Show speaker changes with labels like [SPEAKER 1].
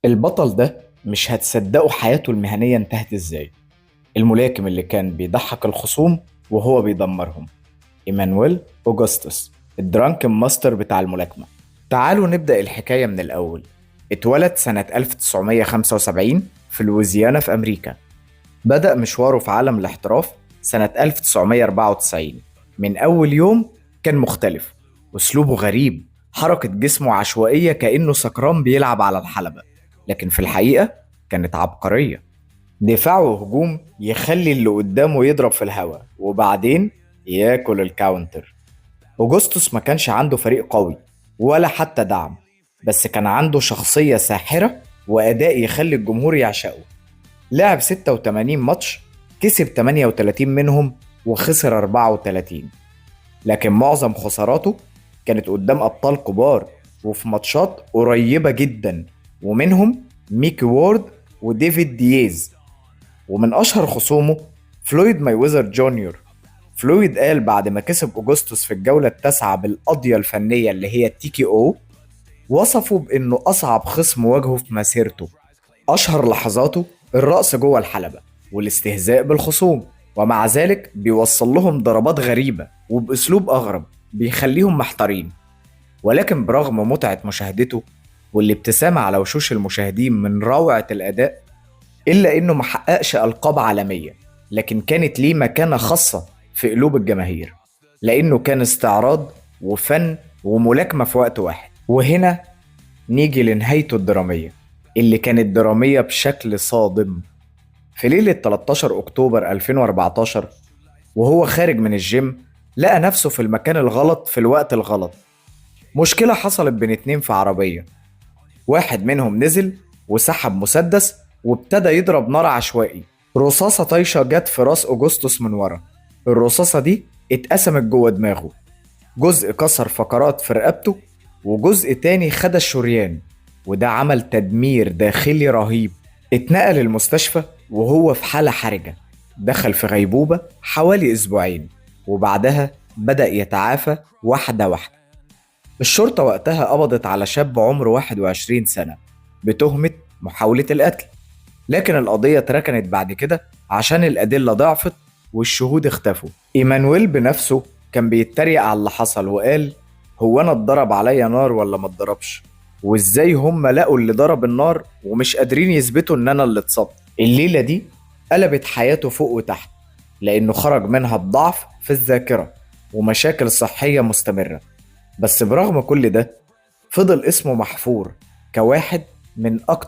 [SPEAKER 1] البطل ده مش هتصدقوا حياته المهنية انتهت ازاي. الملاكم اللي كان بيضحك الخصوم وهو بيدمرهم، ايمانويل اوجستس، ال drunken master بتاع الملاكمة. تعالوا نبدأ الحكاية من الأول. اتولد سنة 1975 في لويزيانا في أمريكا. بدأ مشواره في عالم الاحتراف سنة 1994. من أول يوم كان مختلف، أسلوبه غريب، حركة جسمه عشوائية كأنه سكران بيلعب على الحلبة، لكن في الحقيقة كانت عبقرية. دفاع وهجوم يخلي اللي قدامه يضرب في الهواء وبعدين ياكل ال counter. أوجستس ما كانش عنده فريق قوي ولا حتى دعم، بس كان عنده شخصية ساحرة وأداء يخلي الجمهور يعشقه. لعب 86 ماتش، كسب 38 منهم وخسر 34، لكن معظم خساراته كانت قدام أبطال كبار وفي ماتشات قريبة جدا، ومنهم ميكي وورد وديفيد دييز. ومن أشهر خصومه فلويد مايويزر جونيور. فلويد قال بعد ما كسب أوجستس في الجولة التاسعة بالقضية الفنية اللي هي ال TKO، وصفه بأنه أصعب خصم واجهه في مسيرته. أشهر لحظاته الرقص جوه الحلبة والاستهزاء بالخصوم، ومع ذلك بيوصل لهم ضربات غريبة وبأسلوب أغرب بيخليهم محتارين. ولكن برغم متعة مشاهدته والابتسامة على وشوش المشاهدين من روعة الأداء، إلا إنه محققش ألقاب عالمية، لكن كانت ليه مكانة خاصة في قلوب الجماهير، لأنه كان استعراض وفن وملاكمة في وقت واحد. وهنا نيجي لنهايته الدرامية اللي كانت درامية بشكل صادم. في ليلة 13 أكتوبر 2014 وهو خارج من الجيم، لقى نفسه في المكان الغلط في الوقت الغلط. مشكلة حصلت بين اتنين في عربية، واحد منهم نزل وسحب مسدس وابتدى يضرب نار عشوائي. رصاصة طايشة جت في راس أوجستس من ورا. الرصاصة دي اتقسمت جوه دماغه، جزء كسر فقرات في رقبته وجزء تاني خد الشريان، وده عمل تدمير داخلي رهيب. اتنقل المستشفى وهو في حالة حرجة، دخل في غيبوبة حوالي أسبوعين، وبعدها بدأ يتعافى واحدة واحدة. الشرطة وقتها قبضت على شاب عمره 21 سنة بتهمة محاولة القتل، لكن القضية اتركنت بعد كده عشان الأدلة ضعفت والشهود اختفوا. إيمانويل بنفسه كان بيتريق على اللي حصل وقال: هو أنا اتضرب عليا نار ولا ما اتضربش؟ وإزاي هم لقوا اللي ضرب النار ومش قادرين يثبتوا إن أنا اللي اتصبت؟ الليلة دي قلبت حياته فوق وتحت، لأنه خرج منها بضعف في الذاكرة ومشاكل صحية مستمرة. بس برغم كل ده فضل اسمه محفور كواحد من أكتر